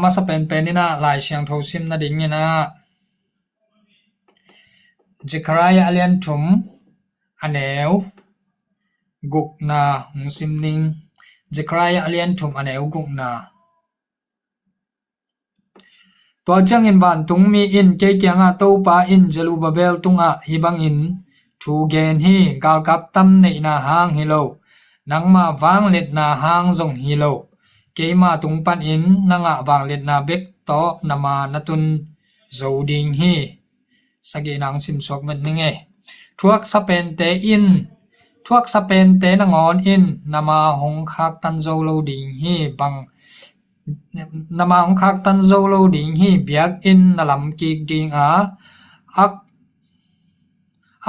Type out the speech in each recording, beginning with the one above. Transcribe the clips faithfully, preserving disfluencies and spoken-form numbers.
Masa penpen in ah Lai Siangtho sim nading in ah Zechariah a lian thum a neu gukna hong sim ning. Zechariah a lian thum a neu gukna. Tua ciangin vantungmi in kei kiangah, Topa in Zerubbabel tungah hih bangin thu gen hi: Galkap tam neihna hang hi lo, nangma vangliatna hang zong hi lo, keima tung panin na ngah vangliatna bek tawh na ma na tun zo ding hi. Sagihna hong simsuak met ning ei. Thuaksa pente in, thuaksa pente nangawn in na ma hong khaktan zo lo ding hi. Bang, na ma hong khaktan zo lo ding hi. Biakinn na lam kik ding a, a,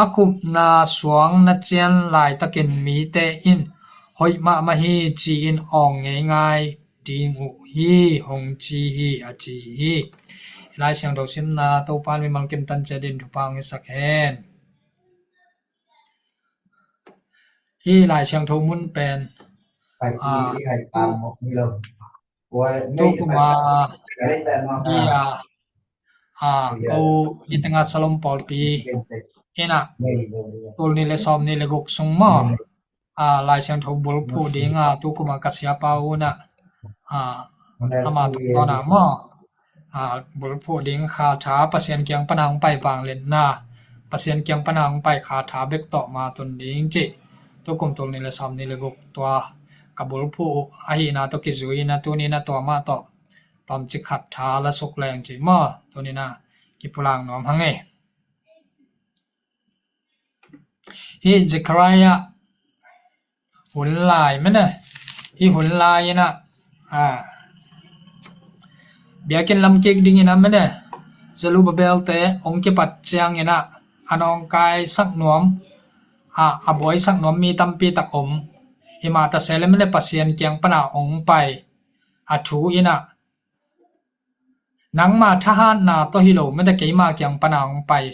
a khupna suang na cian laitakin mite in, hoih mahmah hi, ci-in awng ngeingai ding uh hi, hong ci hi, a ci hi. Lai Siangtho simna Topa in mimal kim tan ciat in thupha hong hisak hen. Hih Lai Siangtho mun pen, ah, tu kuma, iya, ah, ko i tengah Salom pawlpi in ah tul nih le sawm nih le guk sung maw, ah, Lai Siangtho bulphuh ding a, tu kuma ka siapa un ah, ah, ama tungtawn ah maw, ah, bulphuh ding kha tha, Pasian kiang pana hong pai vangliatna, Pasian kiang pana hong pai kha tha bek tawh ma tun ding cih, tu kum tul nih le sawm nih le guk tua ka bulphuh uh ahihna tawh kizui in ah tuni in ah tua mah tawh tawmcik khat tha la suk leng cih maw, tuni in ah kipulak nuam hang ei. Hih Zechariah hun lai mene, hih hun lai in ah, ah, biakinn lam kik ding in ah mene, Zerubbabel te hong kipat ciangin ah a nawngkaisak nuam, ah, a buaisak nuam mi tampi tak om. Himah ta se le mene, Pasian kiang pana hong pai a thu in ah, nangma thahatna tawh hi lo mete, keima kiang pana hong pai,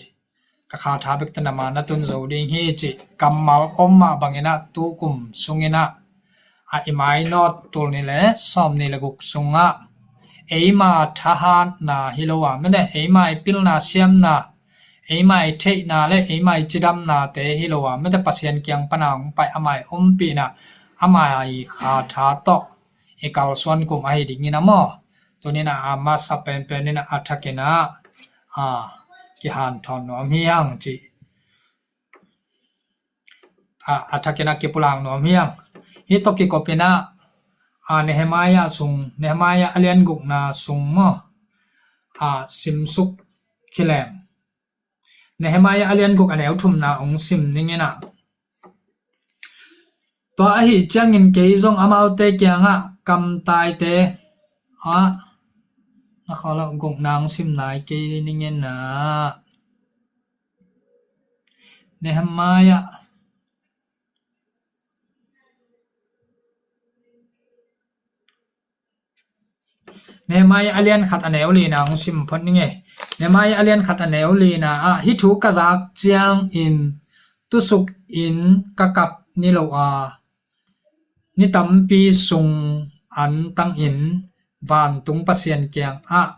ka kha tha bek tawh na ma na tun zo ding hi, cih kammal om mah bangin ah tu kum sungin ah, a i mainawt tul nih le sawm nih le guk sungah eima thahatna hi lo a mete, eima i pilna siamna, eima i theihna le eima i cidamnate hi lo a mete, Pasian kiang pana hong pai, ama i ompihna, ama i kha tha tawh i kalsuan kum ahi dingin ah maw, tuni in ah a masa penpen in ah a thakin ah, ah, kihanthawn nuam hi hang cih, ah, a thakin ah kipulak nuam hi hang. Hih tawh kikop in ah, ah, Nehemiah sung, Nehemiah a lian gukna sung maw, ah, simsuk hi leng. Nehemiah a lian guk a neu thumna hong sim ning in ah. Tua ahih ciangin kei zong amaute kiangah, kamtaite ah, na khawl ah gukna hong sim nai kei ning in ah. Nehemiah Nehemiah a lian khat a neu lina hong sim phot ning ei. Nehemiah a lian khat a neu lina ah, hih thu ka zak ciangin tusuk in ka kap ni lo a, ni tampi sung antangin vantung Pasian kiangah,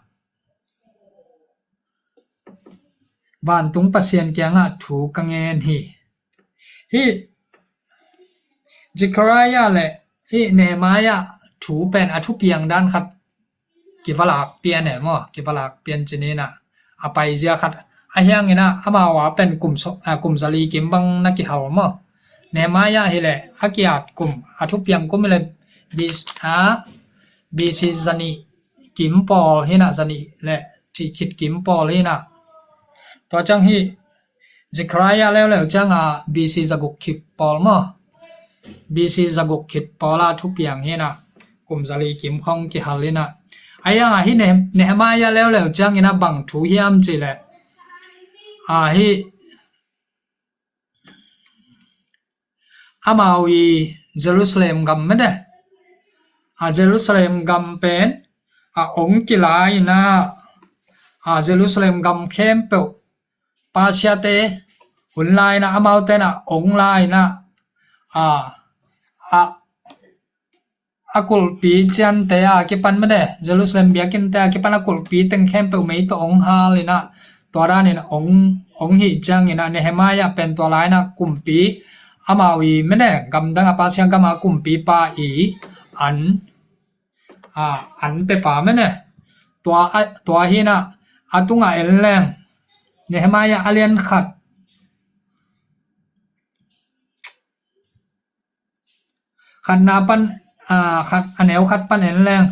vantung Pasian kiangah thu ka ngen hi. Hih Zechariah le hih Nehemiah thu pen a thupiang dan khat kivalak pian e maw, kivalak pian ci ni in ah, a paizia khat ahi hangin ah, amau a pen kum so-, ah, kum zali kim bang na kihal maw. Nehemiah hi leh a kiat kum, a thupiang kum hi leh B C, ah, B C zanih kim pawl hi in ah, zanih le cih khit kim pawl hi in ah. Tua ciang hih Zechariah leuleu ciang a B C zaguk khit pawl maw, B C zaguk khit pawl a thupiang hi in ah, kum zali kim khawng kihal hi in ah. Ahi hang a hih Nehem-, Nehemiah leuleu ciangin ah bang thu hiam cih leh, a hih amau i Jerusalem gam mete, a Jerusalem gam pen a ong kila in ah, a Jerusalem gam khempeuh Persia te hun lai in ah, amaute in ah ong la in ah, a, a, a kulhpi ciante a kipan mene, Jerusalem biakinnte a kipan a kulhpi teng khempeuh mei tawh hong hal in ah, tua danin hong, hong hih ciangin ah Nehemiah pen tua lai-in ah kumpi, amau i mene, gamdang a Persia gam a kumpipa i an, a, an pepa mene. Tua, a, tua hi-in ah a tungah en leng, Nehemiah a lian khat, khatna pan, a, khat, a neu khat pan en leng,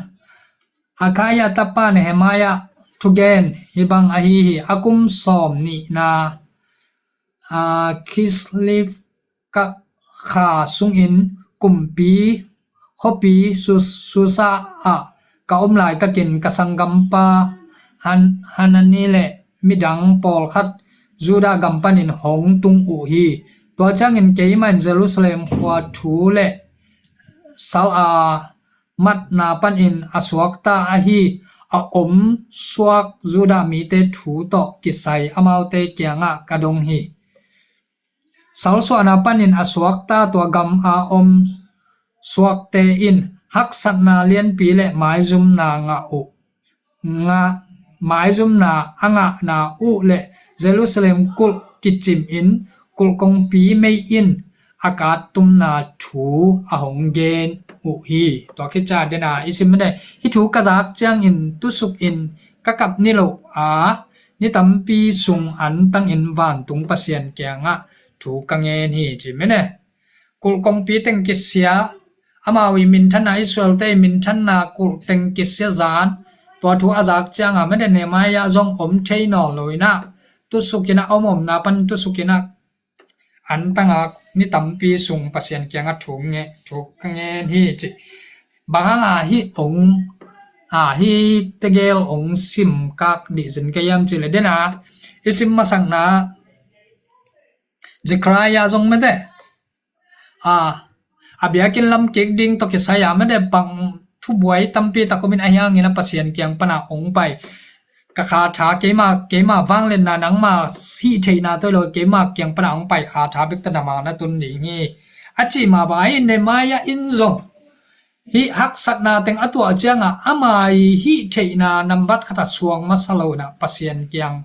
Hakaliah tapa Nehemiah thugen hih bang ahi hi. A kum sawm nihna, a, Kislev ka kha sungin kumpi khuapi Sus-, Susa ah ka om laitakin ka sanggampa Han-, Hanani le midang pawlkhat Judah gam panin hong tung uh hi. Tua ciangin keimah in Jerusalem khua thu le sal a matna panin a suakta ahi a om suak Judah mite thu tawh kisai amaute kiangah ka dong hi. Salsuahna panin a suakta tua gam a om suakte in haksatna lianpi le maizumna ngah uh, ngah, maizumna a ngahna uh le Jerusalem kulh kicim in kulh kongpi mei in a kattumna thu a hong gen uh hi. Tua khit ciang dena i sim mene, hih thu ka zak ciangin tusuk in ka kap ni lo a, ni tampi sung antangin vantung Pasian kiangah thu ka ngen hi ci mene. Kulh kongpi teng kisia, amau i minthanna, Israelte i minthanna kulh teng kisia zan, tua thu a zak cianga mene Nehemiah zong om thei nawn lo in ah, tusuk in ah, a om omna pan tusuk in ah antanga ni tampi sung Pasian kiangah thu nge, thu ka ngen hi ci. Bang hanga hih ong, a, hih tegel ong sim kak dih zin ka hiam ci le dena i sim masakna Zechariah zong mete, a, a biakinn lam kik ding tawh kisai a mete bang thubuai tampi tak om in ahi hangin a Pasian kiang pana ong pai. Ka kha tha keima, keima vangliatna nangma hih theihna tawh lo keima kiang pana ong pai kha tha bek tana ma na tun ding hi. A cih mah bang ahi Nehemiah in zong hih haksatna teng a tuah cianga ama i hih theihna nambat khat a suang masa lo in ah Pasian kiang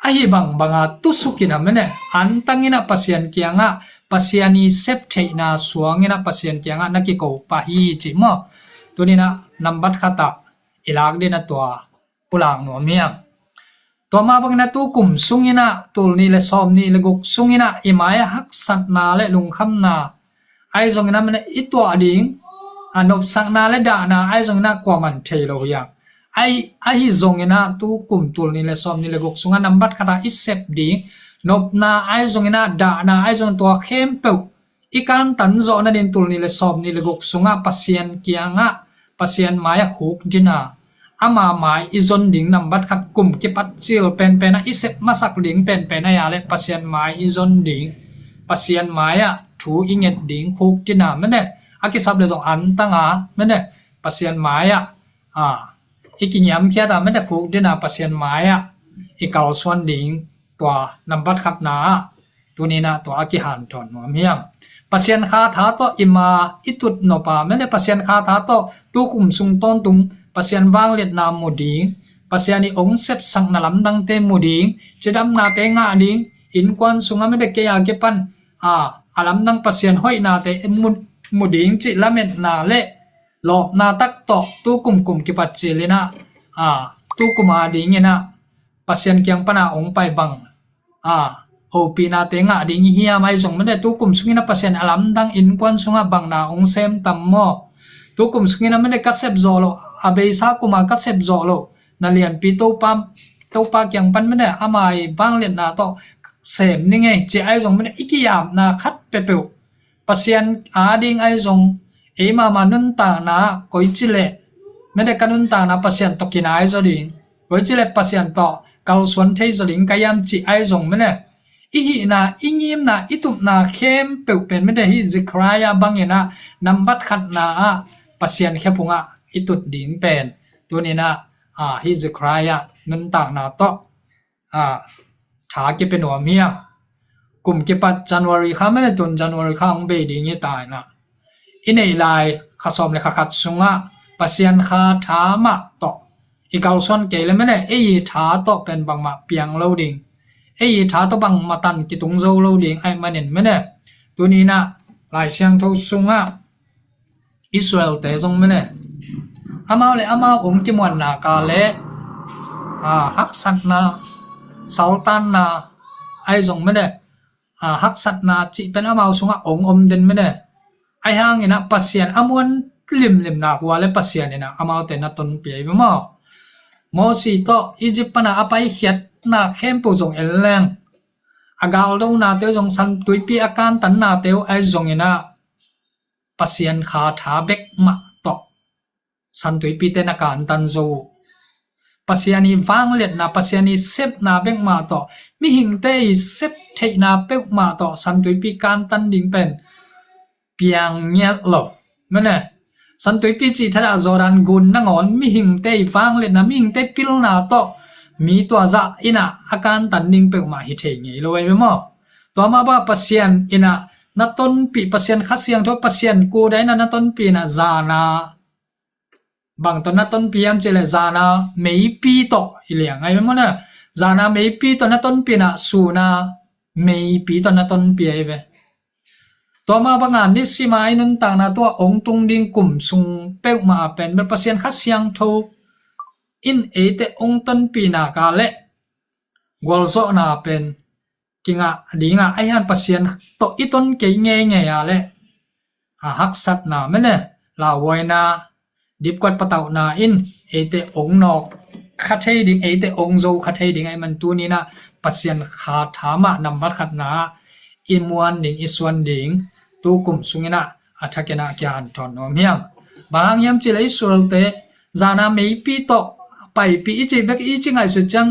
ahi bangbanga tusuk in ah mene, antang in ah Pasian kiangah, Pasian i sep theihna suang in ah Pasian kiangah na kiko pah hi ci maw. Tuni in ah nambat khat ah i lak ding a tua pulak nuam hiam. Tua mah bangin ah tu kum sungin ah, tul nih le sawm nih le guk sungin ah i mai-ah haksatna le lungkhamna ahi zongin ah mene i tuah ding, a, nopsakna le dahna ahi zongin ah kuaman thei lo hiam. Ahi, ahi zongin ah tu kum tul nih le sawm nih le guk sungah nambat khat ah i sep ding nopna ahi zongin ah dahna ahi zongin tua khempeuh i kantan zawh nadin tul nih le sawm nih le guk sungah Pasian kiangah, Pasian mai-ah khukdin a, ama mai i zon ding nambat khat kum kipat cil penpen ah i sep masak ding penpen ah ia le Pasian mai i zon ding, Pasian mai-ah thu i nget ding khukdin a mene, a kisap le zong antang a mene, Pasian mai-ah, a, i kiniamkhiat a mete khukdin a Pasian mai-ah i kalsuan ding tua nambat khatna ah tuni in ah tua a kihanthawn nuam hiam. Pasian kha tha tawh i ma i tut nop a mete Pasian kha tha tawh tu kum sung tawntung Pasian vangliatna mu ding, Pasian i ong sepsakna lamdangte mu ding, cidamnate ngah ding, innkuan sungah mete kei a kipan, a, a lamdang Pasian hoihnate mu, mu ding cih lametna le lawpna tak tawh tu kum kum kipat cil in ah, a, tu kum a dingin ah Pasian kiang pana ong pai bang, a, hopihnate ngah ding i hiam ahi zong mete tu kum sungin ah Pasian a lamdang innkuan sungah bangna ong sem tam maw. Tu kum sungin ah mete ka sep zawh loh, a beisa kum a ka sep zawh loh na lianpi Topa, Topa kiang pan mete ama i vangliatna tawh sem ni ngei ci ahi zong mete i kiapna khat peuhpeuh Pasian a ding ahi zong, ei mahmah nuntakna koici le mete ka nuntakna Pasian tawh kinai zaw ding, koici le Pasian tawh kalsuan thei zaw ding ka hiam cih ahi zong mete i hihna, i ngimna, i tupna khempeuh pen mete hih Zechariah bangin ah nambat khatna ah Pasian khephungah i tut ding pen tuni in ah, a, hih Zechariah nuntakna tawh, a, tha kipia nuam hiam. Kum kipat January kha mete tun January kha hong bei ding hi ta in ah i neih lai kha sawm le kha khat sungah Pasian kha tha mah tawh i kalsuan kei le mene, ei i tha tawh pen bangmah piang lo ding, ei i tha tawh bangmah tan kitung zo lo ding ahih manin mene, tuni inah Lai Siangtho sungah Israel-te zong mene, amau le amau ong kimuanna ka le, a, haksatna, saltanna ahi zong mene, a, haksatna cih pen amau sungah ong om den mene. Ahi hang inah Pasian a muan limlim nak uh a le Pasian inah amaute na tonpih ahi ve maw. Mosi tawh Egypt pana a paikhiatna khempeuh zong en leng, a galdonate uh zong, San Tuipi a kantannate uh ahi zong inah Pasian kha tha bek mah tawh San Tuipite na kantan zo uh. Pasian i vangliatna, Pasian i sepna bek mah tawh, mihingte i sep theihna peuhmah tawh San Tuipi kantan ding pen piang ngiat lo. Mene, San Tuipi cih thadah Jordan gun nangawn mihingte i vangliatna, mihingte pilna tawh mi tua zah inah a kantan ding peuhmah hi thei ngei lo ahi ve maw. Tua mah bang Pasian inah na tonpih, Pasian Kha Siangtho, Pasian kuda inah na tonpih inah zana bang tawh na tonpih hiam cih leh zana meipi tawh hi liang ahi ve maw na. Zana meipi tawh na tonpih inah suna meipi tawh na tonpih ahi ve. Tua mah banga nisima i nuntakna, tua ong tung ding kum sung peuhmah a pen bel Pasian Kha Siangtho in eite ong tonpihna ka le gualzawhna pen kingah dingah ahi hang Pasian tawh i ton kei ngeingei a le, a, haksatna mene, lauhuaina, dipkuat patauhna in eite ong nawk kha thei ding, eite ong zo kha thei ding ahih man tuni inah Pasian kha tha mah nambat khatna ah i muan ding, i suan ding, tu kum sung inah a thak inah kihanthawn nuam hiang. Bang hang hiam cih leh Israel-te zana meipi tawh paipih i cih bek, i cih ngaihsut ciang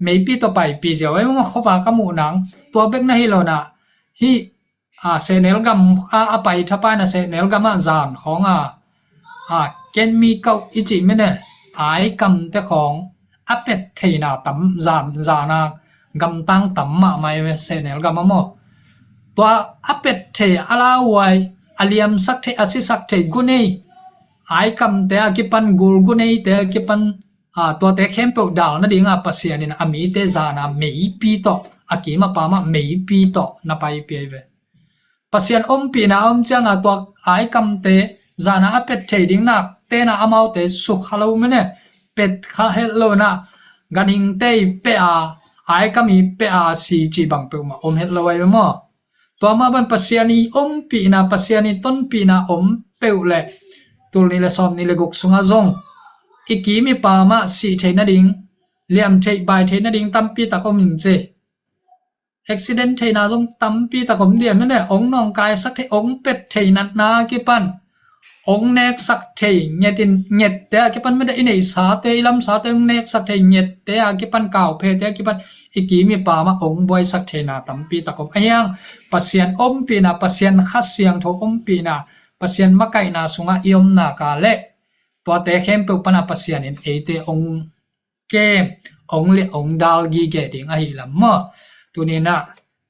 meipi tawh paipih ziau ahi maw. Khuavak a muh nang tua bek na hi lo inah, hih, a, sehnel gam a, a pai thapai inah sehnel gamah zan khawng a, a, ken mi kauh i cih mene, ai kamte khawng a pet theihna tam, zan, zana gamtang tam mahmah ahi ve sehnel gam ah maw. Tua a pet thei, a lauhuai, a liamsak thei, a sisak thei gunei, ai kamte a kipan, gul guneite a kipan, a, tuate khempeuh dal nadinga Pasian in a mite zana meipi tawh, a kim a pam ah meipi tawh na paipih ahi ve. Pasian ompihna om cianga tua ai kamte zana a pet thei ding nak tena amaute sukha lo mene, pet kha het lo inah, ganhingte i peh a, ai kam i peh a si cih bang peuhmah om het lo ahi ve maw. Tua mah bang Pasian i ompihna, Pasian i tonpihna om peuh leh tul nih le sawm nih le guk sungah zong i kim i pam ah sih thei nading, liam thei, bai thei nading tampi tak om in ci. Accident theihna zong tampi tak om diam mene, ong nawngkaisak thei, ong pet thei natna a kipan, ong neksak thei, ngetin, ngette a kipan mede, i neihsate, i lamsate ong neksak thei, ngette a kipan, kauphete a kipan, i kim i pam ah ong buaisak theihna tampi tak om. Ahi hang Pasian ompihna, Pasian Kha Siangtho ompihna, Pasian makaihna sungah i om nak leh tuate khempeuh pana Pasian in eite ong kem, ong liah, ong dal gige ding ahi lam maw. Tuni inah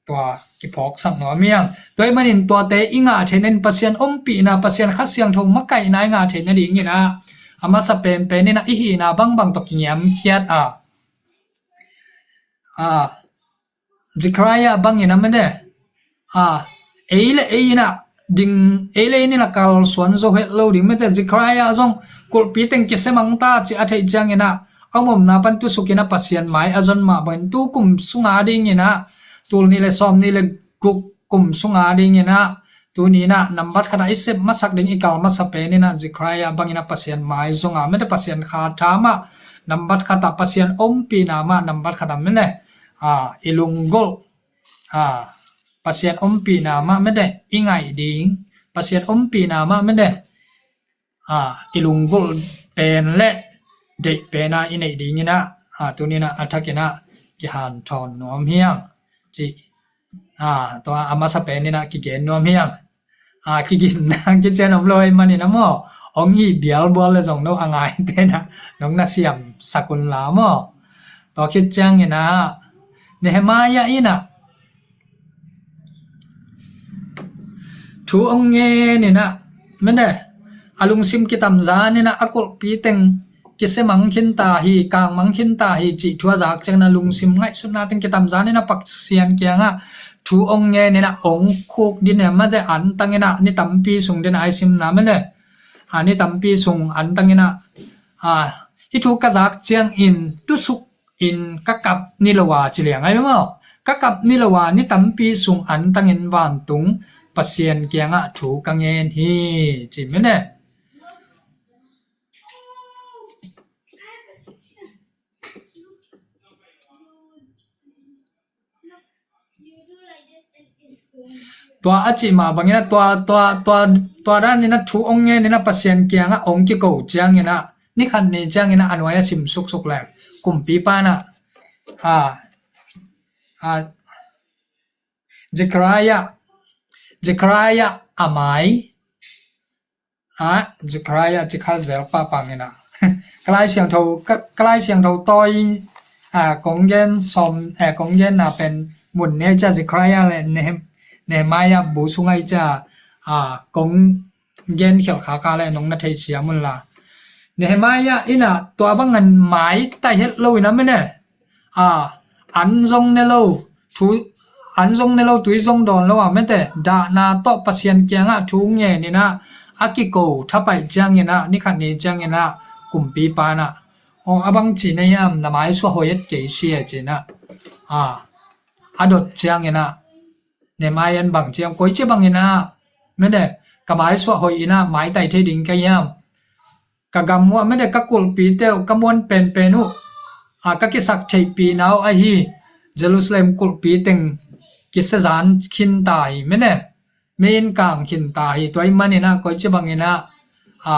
tua kiphawksak nuam hiang. Tua ahih manin tuate i ngah theih nading, Pasian ompihna, Pasian Kha Siangtho makaihna i ngah theih nading inah, a masa penpen inah i hihna bangbang tawh kingiamkhiat a, a, Zechariah bangin a mede, a, ei le ei inah ding, ei le ei inah kalsuan zo het lo ding mede. Zechariah zong kulhpi teng kisia mang ta cih a theih ciang inah a omna pan tusuk inah Pasian mai a zon mah bangin tu kum sunga ding inah, tul nih le sawm nih le guk kum sunga ding inah, tuni inah nambat khatah i sep masak ding, i kal masa pen inah Zechariah bang inah Pasian mai zonga mede, Pasian kha tha mah, nambat khatah Pasian ompihna mah nambat khatah mede, a, i lunggulh, a, Pasian ompihna mah mede i ngaih ding, Pasian ompihna mah mede, a, i lunggulh pen le deih pena i neih ding inah, a, tuni inah a thak inah kihanthawn nuam hiang cih, a, tua a masa pen inah kigen nuam hiang. A, kiginna kician om lo ahih manin a maw, ong hi bialbual le zong no a ngaite inah nong na siamsak un la maw. Tua khit ciang inah Nehemiah inah thu ong ngen inah, Mene, a lungsim kitamzan in ah a kulhpi teng kisia mang khin ta hi, kang mang khin ta hi cih thu a zak ciangin ah lungsim ngaihsutna teng kitamzan in ah Pasian kiangah thu ong ngen in ah ong khuk ding e, mate, antang in ah ni tampi sung ding a i simna mene. A, ni tampi sung antang in ah, a, hih thu ka zak ciangin tusuk in ka kap ni lo a ci liang ai maw. Ka kap ni lo a ni tampi sung antang in vantung Pasian kiangah thu ka ngen hi ci mene. Tua a cih mah bangin ah tua, tua, tua, tua dan in ah thu ong ngen in ah Pasian kiangah ong kiko ciangin ah ni khat ni ciangin ah a nuai a sim suksuk leng kumpipa in ah, a, a, Zechariah, Zechariah a mai, a, Zechariah ci kha zel pahpah in ah. Ka Lai Siangtho, ka, ka Lai Siangtho tawi, a, kong gen sawm, eh, kong genna pen mun ne ca Zechariah le Nehem-, Nehemiah bu sung ai ca, a, kong gen khial kha ka le nong na thei siam un la. Nehemiah in ah tua bang an mai tai het lo in ah mene. A, an zong ne lo, thu, an zong ne lo, tui zong dawn lo a mete, dahna tawh Pasian kiangah thu ngen in ah a kiko thapaih ciangin ah ni khat ni ciangin ah kumpipa in ah, aw, a bang ci na hiam, na mai suah hoih et kei sia ci in ah, a, a dot ciangin ah Nehemiah in bang ci hiam, koici bangin ah mete, ka mai suah hoih in ah mai tai thei ding ka hiam? Ka gam uh ah mete ka kulhpite uh ka muan penpen uh, a, ka kisaktheihpihna uh ahi Jerusalem kulhpi teng kisia zan khin ta hi mene. Mei in kang khin ta hi, tua ahih manin ah koici bangin ah, a,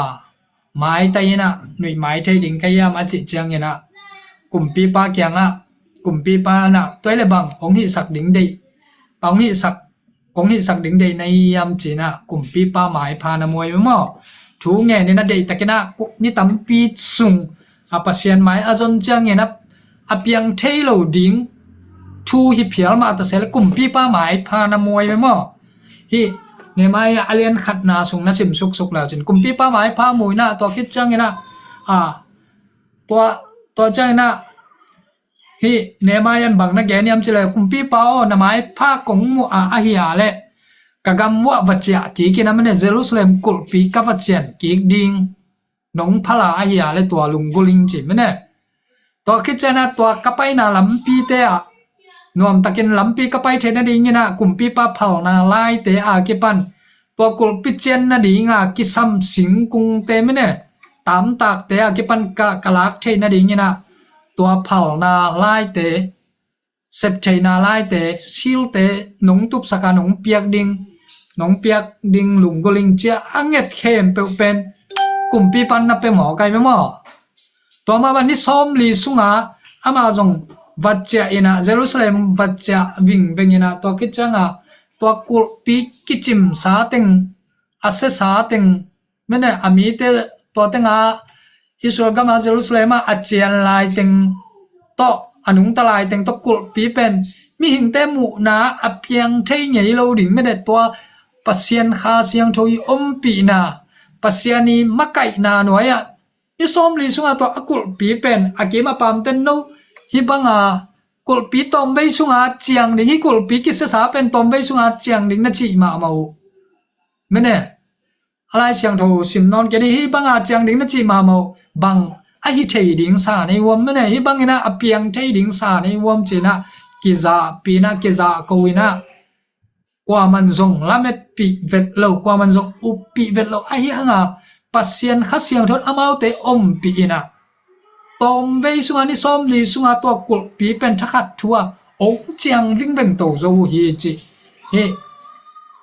mai tai in ah nuih mai thei ding ka hiam a cih ciangin ah kumpipa kiangah, kumpipa in ah tua hi le bang hong hihsak ding deih, bang hong hihsak, kong hihsak ding deih na hiam ci in ah kumpipa maipha na muai maw. Thu ngen in ah deihtakin ah ku-, ni tampi sung, a, Pasian mai a zon ciangin ah a piang thei lo ding thu hi phial mah ta se le kumpipa maipha na muai maw. Hih Nehemiah a lian khatna sung na sim suksuk le uh cin kumpipa maipha mu in ah tua khit ciangin ah, a, tua, tua ciangin ah hih Nehemiah in bang na gen hiam ci le, kumpipa aw, na maipha kong muh a ahi a le ka gam uh ah va ciah kik in ah mene, Jerusalem kulhpi ka va cian kik ding nong phal a ahi a le tua lunggulh ing ci mene. Tua khit ciangin ah tua ka paina lampite ah nuamtakin lampi ka pai theih nadingin ah kumpipa phalna laite a kipan tua kulhpi cian nading a kisam singkungte mene, tamtakte a kipan ka, ka lak theih nadingin ah tua phalna laite, sep theihna laite, silte nong tupsak a nong piak ding, nong piak ding lunggulh ing ci a a nget khempeuh pen kumpipa in na pia maw, kai pia maw. Tua mah bang ni sawmli sungah amah zong va ciah in ah, Jerusalem va ciah vingveng in ah, tua khit ciangah tua kulhpi kicimsa teng, a siasa teng, mene, a mite tua tengah Israel gam a Jerusalem ah a cian lai teng tawh, a nungta lai teng tawh kulhpi pen mihingte muhna a piang thei ngei lo ding, mene, tua Pasian Kha Siangtho i ompihna, Pasian i makaihna nuai ah ni sawmli sungah tua a kulhpi pen a kim a pamte no, hih banga kulhpi tawmvei sungah ciang ding, hih kulhpi kisiasa pen tawmvei sungah ciang ding na cih mahmah uh. Mene, a Lai Siangtho sim nawn kei ni, hih banga ciang ding na cih mahmah uh. Bang a hi thei ding sa nei uam, mene, hih bangin ah a piang thei ding sa nei uam ci in ah kizahpih in ah, kizahko in ah, kuaman zong lametpih vet lo, kuaman zong uppih vet lo ahi hanga Pasian Kha Siangtho in amaute ompih in ah, tawmvei sungah ni sawmli sungah tua kulhpi pen thakhat thu a ong ciang vingveng to zo uh hi cih hih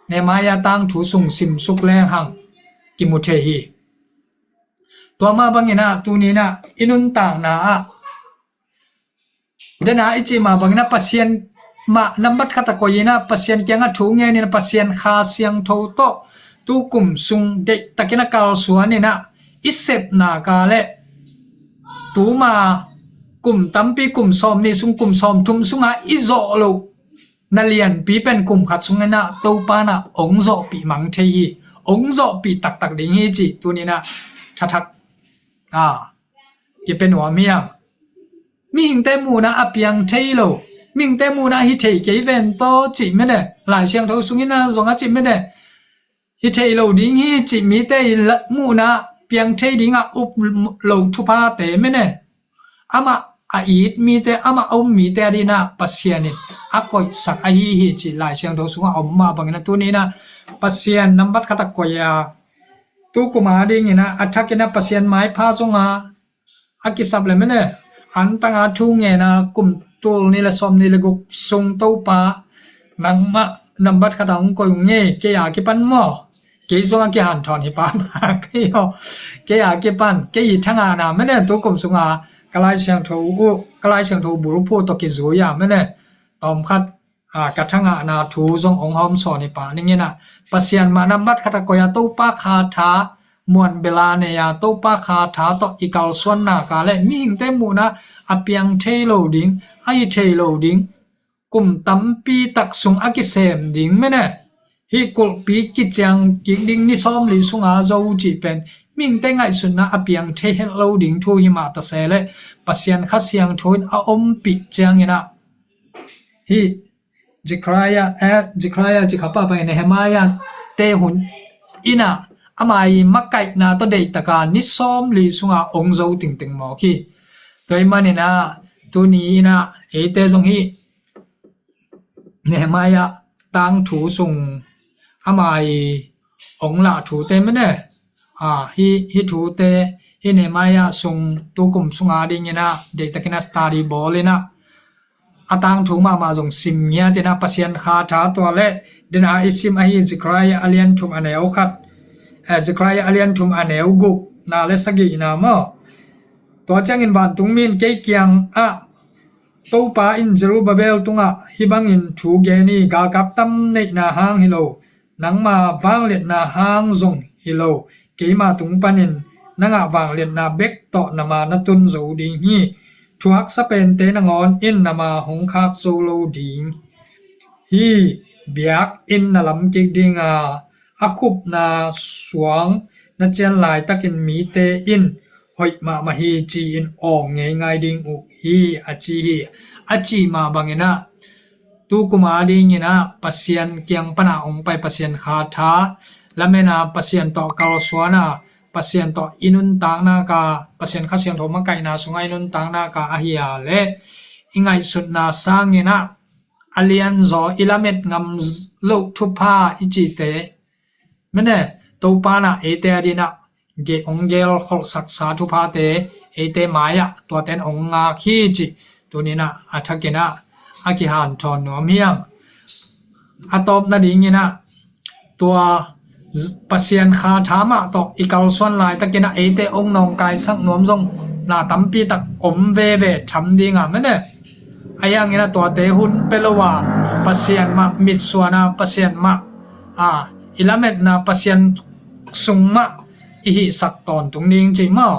Nehemiah tangthu sung simsuk leng hang kimu thei hi. Tua mah bangin ah tuni in ah i nuntakna ah, dena i cih mah bangin ah Pasian mah nambat khat a koih in ah Pasian kiangah thu ngen in ah Pasian Kha Siangtho tawh tu kum sung deihtakin a kalsuan in ah i sepna ka le tuma kum tampi, kum sawmnih sung, kum sawmthum sungah i zawh loh na lianpi pen kum khat sungin ah Topa in ah ong zawhpih mang thei hi, ong zawhpih taktak ding hi cih tuninah thathak a kipia nuam hiam? Mihingte muhna a piang thei lo, mihingte muhna hi thei kei ven taw cih mene, Lai Siangtho sungin a zong a cih mene, hi thei lo ding hi cih mite i muhna piang thei dingah up lo thuphate mene, amah a it mite, amah a um mite a dinah Pasian in a koihsak ahi hi cih Lai Siangtho sungah a om mah bangin a tuninah Pasian nambat khat a koih a, tu kuma dinginah a thakinah Pasian maipha zonga a kisap le mene, antanga thu ngena kum tul ni le sawm ni le guk sung Topa nangmah nambat khat a hong koih ung e, kei a kipan maw? Kei zong a kihanthawn hi pa ma kei aw. Kei a kipan, kei i thangahna mene, tu kum sunga ka Lai Siangtho uh, ka Lai Siangtho bulphuh tawh kizui a mene, tawmkhat a ka thangahna thu zong ong hawmsawn hi pa ninginah Pasian mah nambat khat a koih a, Topa kha tha muan bela nei a, Topa kha tha tawh i kalsuanna ka le mihingte muhna a piang thei lo ding, a hi thei lo ding, kum tampi tak sung a kisem ding mene, hi kulhpi kiciang kik ding ni sawmli sunga zo cih pen mihingte ngaihsutna a piang thei het lo ding thu hi mah ta se le Pasian Kha Siangtho in a ompih cianginah hi Zechariah, eh, Zechariah, Zechariah, Nehemiah te hun inah ama i makaihna tawh deihtaka ni sawmli sunga ong zo tingting mawk hi. Tua i maninah tuni inah eite zong hi Nehemiah tangthu sung ama i ong lah thute mene, a, hi, hi thute, hi Nehemiah sung tukum sunga dinginah deihtakinah study bawlinah a tangthu mahmah zong sim ngiatinah Pasian kha tha tua le dena i sim ahi Zechariah a lian thum a neu khat, eh, Zechariah a lian thum a neu guk na le sagihna maw? Tua ciangin vantungmi in kei kiangah Topa in Zerubbabel tungah hi bangin thu gen hi, galkap tam neihna hang hi lo, nangma vangliatna hang zong hi lo, keima tung panin nangah vangliatna bek tawh nama na tun zo ding hi. Thuaksa pente nangawn in nama hong khak zo lo ding hi. Biakinn na lam kik dinga a khupna suang na cian laitakin mite in hoih mahmah hi ci-in awng ngeingai ding uh hi a ci hi. A cih mah banginah tu kuma dinginah Pasian kiang pana ong pai Pasian kha tha lamena Pasian tawh kalsuana Pasian tawh i nuntakna ka Pasian Kha Siangtho makaihna sunga i nuntakna ka ahi a le i ngaihsutna sanginah a lianzaw i lamet ngam loh thupha i cihte mene, Topa nah eite a dinah ge ong gel kholhsaksa thuphate eite mai-ah tuate in ong ngak hi cih tuninah a thakinah a kihanthawn nuam hiang. A tawp nadinginah tua Pasian kha tha mah tawh i kalsuan laitakinah eite ong nawngkaisak nuam zong na tampi tak om veve tham dinga mene. A hianginah tuate hun pia lo a Pasian mah mitsuana Pasian mah a i lametna Pasian sung mah i hihsak tawntung ding cih maw?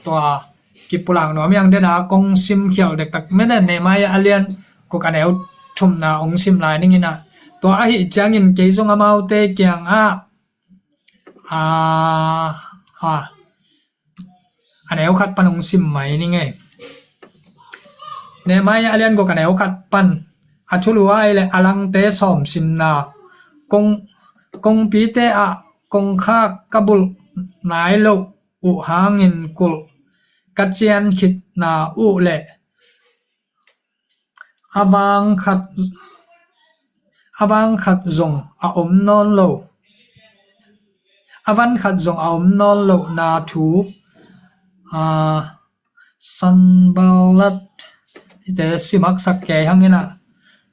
Tua kipulak nuam hiang dena kong sim khial dektak mene Nehemiah a lian guk a neu thumna ong sim lai ninginah tua ahi ciangin kei zong amaute kiangah a, a, a neu khat pan ong sim mai ning e. Nehemiah a lian guk a neu khat pan a thulu ai le a langte sawm simna kong, kongpite ah kongkhak ka bulh nai loh uh hangin kulh ka cian khitna uh le a vang khat, a vang khat zong a om nawn lo, a van khat zong a om nawn lohna thu, a, Sanballat te simaksak kei hanginah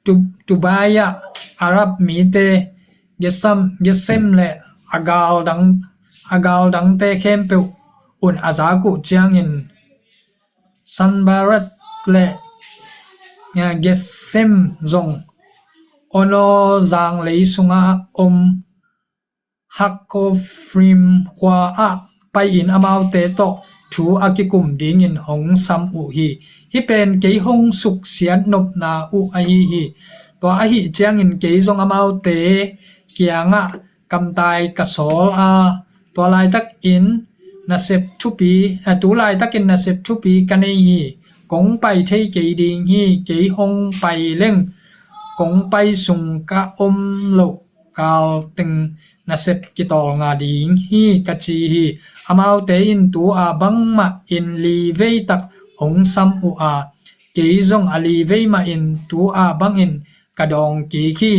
tu, Tobiah Arab mite Gesam, Gesem le a galdang, a galdangte khempeuh un a zak uh ciangin Sanballat le, eh, Gesem zong Ono zanglei sungah om Hakofrim khua ah pai-in amaute tawh thu a kikum dingin hong sam uh hi. Hih pen kei hong suksiat nopna uh ahi hi. Tua ahi ciangin kei zong amaute kiangah kamtai ka sawl a, tua laitakin nasep thupi, a, tu laitakin nasep thupi ka nei hi. Kong pai thei kei ding hi, kei hong pai leng kong pai sung ka om loh kal teng nasep kitawlnga ding hi ka ci hi. Amaute in tu-a bangmah in li vei tak hong sam uh a, kei zong a li vei mah in tu-a bangin ka dawng kik hi.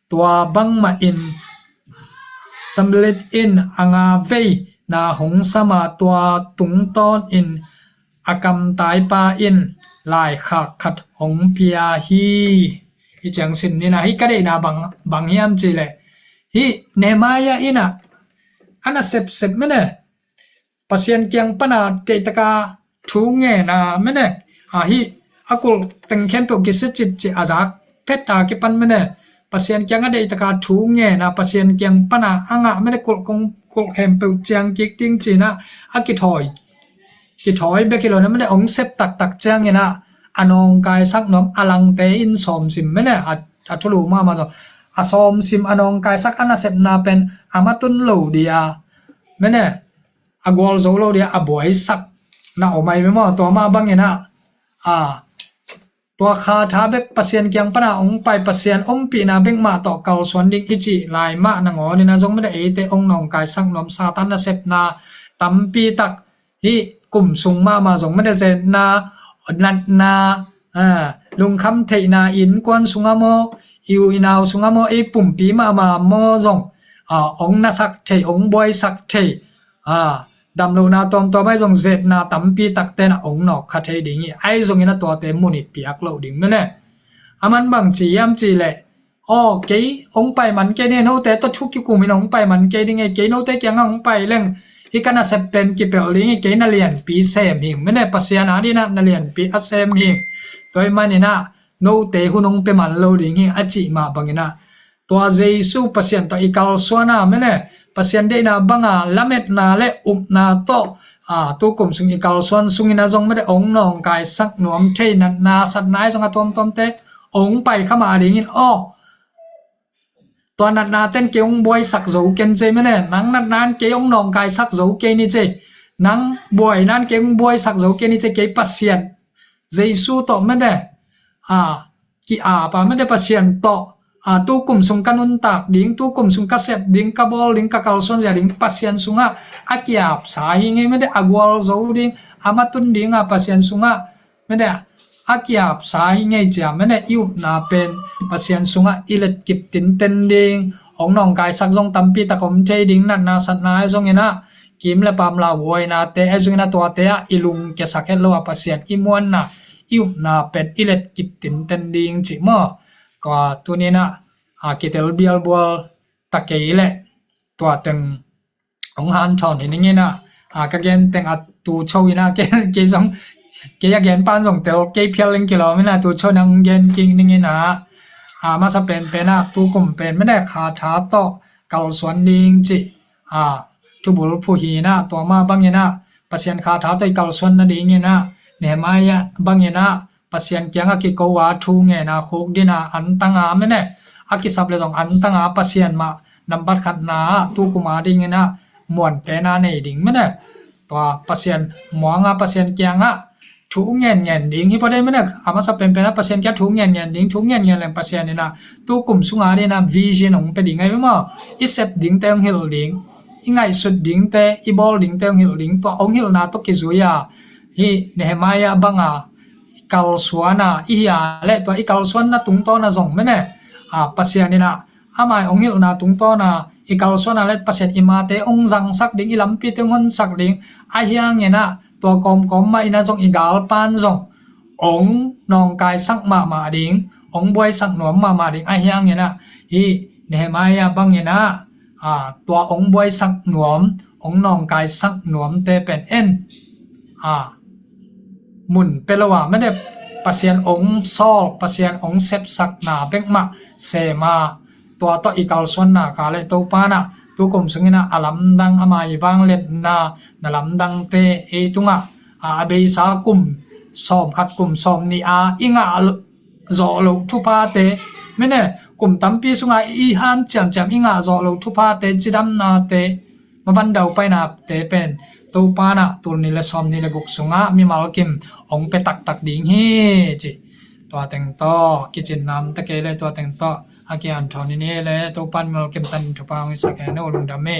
Tua bangmah in samlit in a nga vei na hong sam a, tua tungtawn in a kamtaipa in laikhak khat hong pia hi. Hih ciang sim ni na, hih ka deihna bang, bang hiam cih leh, hih Nehemiah in ah a nasepsep mene, Pasian kiang pana deih taka thu ngen a mene, a, hih a kulh teng khempeuh kisia cipcip a zak phet a kipan mene, Pasian kiang a deih taka thu ngen a, Pasian kiang pana a ngah mene, kulh kong, kulh khempeuh ciang kik ding ci-in ah a kithawi, kithawi bek hi lo na mene, hong sep taktak ciangin ah a nawngkaisak nuam a langte in sawmsim mene, a, a thulu mahmah zaw. A sawmsim a nawngkaisak a nasepna pen a matun lo dia mene, a gualzo lo dia a buaisak na om ahi ve maw. Tua mah bangin ah, a, tua kha tha bek Pasian kiang pana hong pai, Pasian ompihna bek mah tawh kalsuan ding i cih lai mah nangawn in ah zong mede, eite hong nawngkaisak nuam Satan nasepna tampi tak hih kum sung mahmah zong mede, zetna, natna, a, lungkham theihna, innkuan sungah maw, i u i nau sungah maw, ei pumpi mahmah maw zong, a, hong nasak thei, hong buaisak thei, a, damlohna tuamtuam ahi zong zetna tampi takte in ah hong nawk kha thei ding hi. Ahi zongin ah tuate mun i piak loh ding mene. A man bang ci hiam cih leh, aw, kei hong pai man kei ni, note tawh thu kikum in hong pai man kei ding hi, kei note kiangah hong pai leng hih ka nasep pen kipelh ding hi, kei na lianpi sem hing mene, Pasian adingin ah na lianpi a sem hing. Tua ahih manin ah note hun hong pia man lo ding hi a cih mah bangin ah, tua Jesu Pasian tawh i kalsuan a mene, Pasian deihna banga lametna le upna tawh, a, tu kum sung i kalsuan sungin ah zong mede, hong nawngkaisak nuam thei, natna satna ahi zong a tuamtuamte hong pai kha mah dingin, aw, tua natna ten kei hong buaisak zo ken cei mene, nang natna in kei hong nawngkaisak zo kei ni cei, nang buaina in kei hong buaisak zo kei ni cei, kei Pasian Jesu tawh mede, a, ki-ap a mede, Pasian tawh, a, tu kum sung ka nuntak ding, tu kum sung ka sep ding, ka bawl ding, ka kalsuan zia ding Pasian sungah a ki-apsa hi ngei mede, a gualzo ding, a matun ding a Pasian sungah mede, a ki-apsa hi ngei cia mene, i upna pen Pasian sungah i letkip tinten ding, hong nawngkaisak zong tampi tak om thei ding, natna satna ahi zongin ah, kim le pam lauhuainate ahi zongin ah tuate ah i lungkiasak het lo a Pasian i muanna, i upna pen i letkip tinten ding cih maw. Tua tuni-in ah, a, kitel bialbual ta kei leh tua teng hong hanthawn hi ning in ah, a, ka gen teng a tu cho in ah, kei, kei zong, kei a gen pan zong tel kei phial in kilawm in ah, tu cho in ah hong gen kik ning in ah, a, masa penpen ah tu kum pen mene kha tha tawh kalsuan ding cih, a, thubul phu hi in ah, tua mah bangin ah Pasian kha tha tawh i kalsuan nadingin ah Nehemiah bangin ah Pasian kiangah kiko a thu ngen a khukdin a antang a mene, a kisap le zong antang a Pasian mah nambat khatna ah tu kum a dingin ah muan pen a nei ding mene. Tua Pasian muang a Pasian kiangah thu ngen ngen ding hi pawh dei mene, a masa penpen ah Pasian kiangah thu ngen ngen ding, thu ngen ngen leng Pasian in ah tu kum sung a dingin ah vision hong pia ding ahi ve maw. I sep dingte hong hilh ding, i ngaihsut dingte, i bawl dingte hong hilh ding, tua hong hilhna tawh kizui a hih Nehemiah banga i kalsuan a, i hi a leh tua i kalsuanna tungtawn a zong mene, a, Pasian in ah amah i hong hilhna tungtawn a i kalsuan a leh Pasian i mate hong zangsak ding, i lampite hong honsak ding, ahi hangin ah tua kawmkawm mah in ah zong i galpan zong hong nawngkaisak mahmah ding, hong buaisak nuam mahmah ding, ahi hangin ah hih Nehemiah bangin ah, a, tua hong buaisak nuam, hong nawngkaisak nuamte pen en, a, mun pia lo a mede, Pasian hong sawl, Pasian hong sepsakna bek mah sem a, tua tawh i kalsuanna kha leh Topa in ah tu kum sungin ah a lamdang, ama i vangliatna na lamdangte ei tungah, a, a beisa kum sawmkhat, kum sawmnih a i ngah zawh loh thuphate Mene, kum tampi sungah i hanciamciam, i ngah zawh lo thuphate, cidamnate, maban daupainate pen Topa in ah tul nih le sawmnih le guk sungah mimal kim hong pia taktak ding hi ci. Tua teng tawh kicin nam ta kei le, tua teng tawh a kian thawn i ni le, Topa in mimal kim tan thupha hong i sak hen aw, lungdam hi.